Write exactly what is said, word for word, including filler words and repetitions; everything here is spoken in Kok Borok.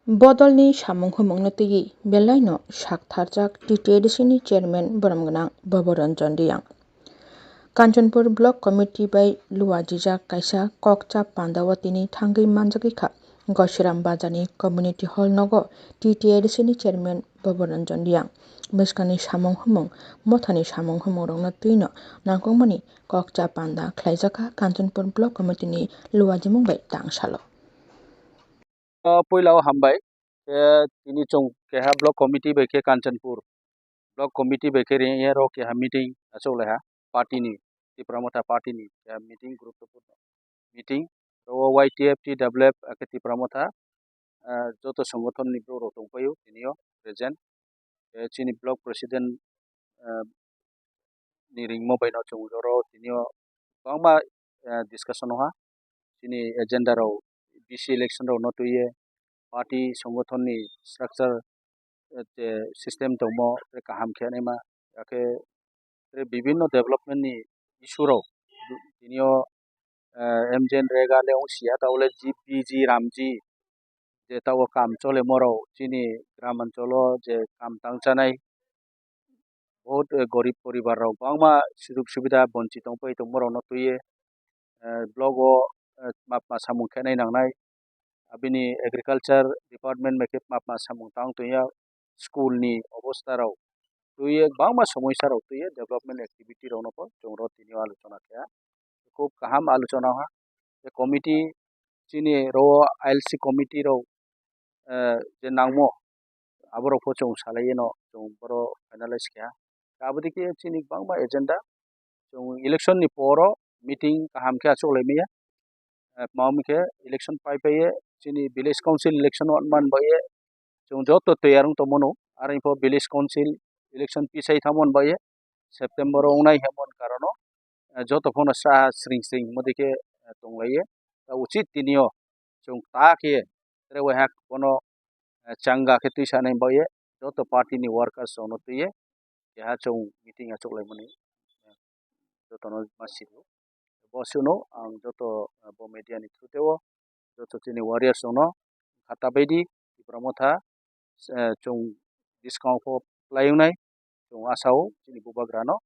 Bodolni samung humungno twiwi belaino saktharjak T T A D C ni chairman boromgwnang Bhabaranjan Riyang. Kanchanpur Block Committee bai luajijak kaisa kokcha pandao tini thangwi manjagwi kha. Gosiram Bazarni Community Hall nogo T T A D C ni chairman Bhabaranjan Riyang bwskangni samung humung, mothani samung humungrokno twino nangkukmani kokcha panda khlaijak kha Kanchanpur Block Committee ni luajimung bai tangsalo. O puila o hambai. Khe tini chwng keha block committee bai khe Kanchanpur block committee bai khe ringya ro keha meeting achuk laiha party ni, Tipra Motha party ni keha meeting, gurutopurno meeting. Ro Y T F, T W F, akhe Tipra Motha, ah, joto songothon ni borok rok tongpaio tini o present. Khe chini block president, ah, ni ringmo bai no chwng oro tini o kwbangma, eh, discussion o ha chini agenda rok B C election rok no twiwi party songothon ni structure, eh, je system tongmo tei kaham khe naima, akhe tei bibinno development ni issue rok tini o, eh, M J N Rega le wng sia ta le G P G Ramji je tabok kam cholemorok chini gram ancholo je kam tangchanai bahut, eh, gorib poribar rok bangma sujug subida bonchit tongpai tongma rokno twiwi, eh, block o, eh, ma, ma samung khenai nangnai. Abini agriculture department bai khe ma, ma samung tang tongya, school ni obostha rok twiwi bangma somosa rok twiwi development activity rokno bo chwng ro tini o alochona khe. Khub kaham alochona ha. Tei committee chini ro I L C committee rok, eh, je nangmo aborok pho chwng salai no chwng boro finalize kha. Aboni khe chini bangma agenda chwng election ni poro meeting kaham khe achuk lai maya. Eh, tma hwn khe election pai pai ye chini village council election on man bai ye chwng joto tiyar wng tongmano, aro pho village council election pisai tamo hwn bai ye September o wngnai hwnmani karon o, eh, joto phano sa sring sring hwnmadi khe, eh, tong lai ye. Ta uchit tini o chwng ta khe ye tere waiha bono, eh, changa khe twi sanai bai ye joto party ni workers rok no twi ye keha chwng meeting achuk lai mani, eh, joto no ma sio. Bo sino ang joto, eh, bo media ni through tei o joto chini warriors rok no kha ta bai di, Tipra Motha, eh, chwng buskang pho plai wngnai, chwng asa o chini bubagra no